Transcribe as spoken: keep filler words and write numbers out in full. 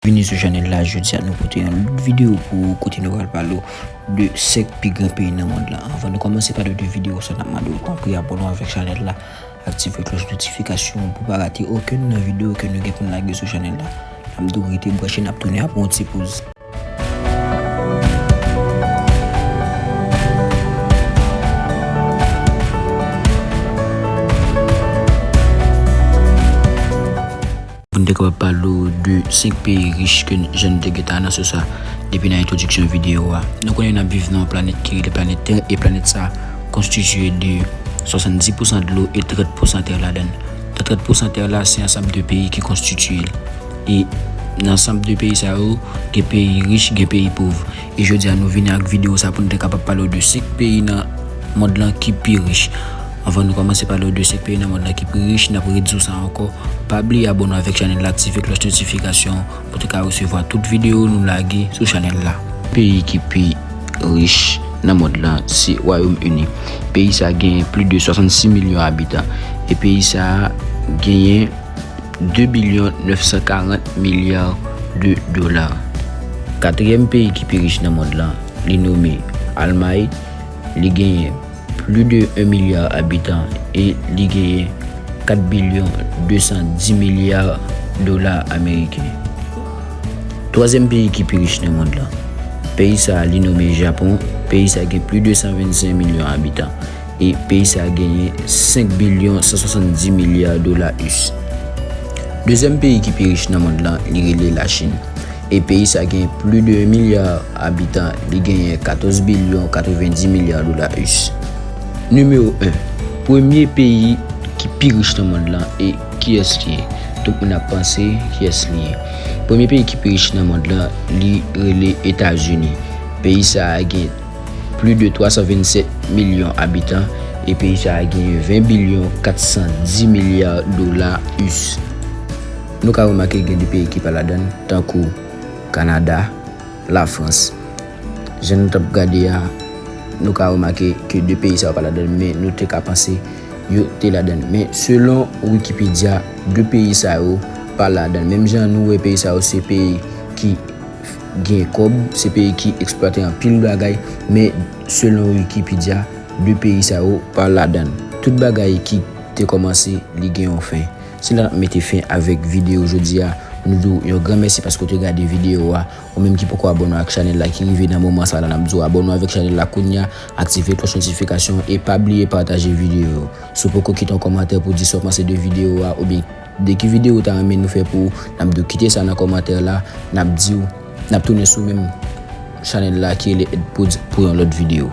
Byenvini sou chanèl la, jodi a nou pote yon lòt videyo pou ou kote nou pral pale w de senk pi gran peyi nan mond lan. Anvan nou kòmanse pale w de videyo sa, n ap mande w tanpri abòne w avèk chanèl la, aktive klòch notifikasyon pou pa rate okenn nan videyo ke nou gen pou n lage sou chanèl la. N ap di w rete branche, n ap tounen apre yon ti poz. Pou n te kapab pale w de senk peyi rich ke n, jan n te gentan anonse sa depi nan entwodiksyon videyo a. Nou konnen n ap viv nan yon planèt ki rele planèt Tè, e planèt sa konstitiye de swasanndis pousan dlo e trant pousan tè ladan l. Nan trant pousan tè la, se ansanm de peyi ki konstitiye l. E nan ansanm de peyi sa yo, gen peyi rich, gen peyi pòv. E jodi a, nou vini ak videyo sa pou n te kapab pale w de senk peyi nan mond lan ki pi rich. Anvan nou kòmanse pale w de senk peyi nan mond lan ki pi rich, n ap redi w sa ankò. Pa bliye abòne w avèk chanèl la, aktive klòch notifikasyon pou te ka resevwa tout videyo nou lage sou chanèl la. Peyi ki pi rich nan mond lan, se Wayòm Ini. Peyi sa genyen plis de swasanndis milyon abitan. E peyi sa genyen de bilyon nèf san karant milya de dola. Katriyèm peyi ki pi rich nan mond lan, li nome Almay. Li genyen plis de yon milya abitan e li genyen kat bilyon de san dis milya dola ameriken. Twazyèm peyi ki pi rich nan mond lan, peyi sa a, li nome Japon. Peyi sa a gen plis de san vennsenk milyon abitan. E peyi sa a genyen senk bilyon san swasanndis milya dola U S. Dezyèm peyi ki pi rich nan mond lan, li rele Lachin. E peyi sa a gen plis de yon milya abitan, li genyen katòz bilyon katrevenndis milya dola U S. Nimewo en, premye peyi ki pi rich nan mond lan, e kiyès li ye? Tout moun ap panse kiyès li ye. Premye peyi ki pi rich nan mond lan, li rele Etazini. Peyi sa a gen plis de twa san vennsèt milyon abitan, e peyi sa a gen ven bilyon kat san dis milya dola U S. Nou ka remake gen de peyi ki pa ladan l, tankou Kanada, Lafrans. Jan nou t ap gade a, nou ka remake ke de peyi sa yo pa ladan l, men nou te ka panse yo te ladan l. Men selon Wikipedia, de peyi sa yo pa ladan l. Menm jan nou wè peyi sa yo se peyi ki gen kòb, se peyi ki eksplwate anpil bagay, men selon Wikipedia, de peyi sa yo pa ladan l. Tout bagay ki te kòmanse, li gen yon fen. Se la n ap mete fen avèk videyo jodi a. Nou di w yon gran mèsi paske w te gade videyo a. Ou menm ki poko abòne ak chanèl la, ki rive nan moman sa la, n ap di w abòne avèk chanèl la kounye a, aktive klòch notifikasyon e pa bliye pataje videyo yo. Si w poko kite yon kòmantè pou di sa w panse de videyo a, oubyen de ki videyo w ta renmen nou fè pou ou, n ap di w kite sa nan kòmantè la, n ap di w, n ap tounen sou menm chanèl la ki rele Edpods pou yon lòt videyo.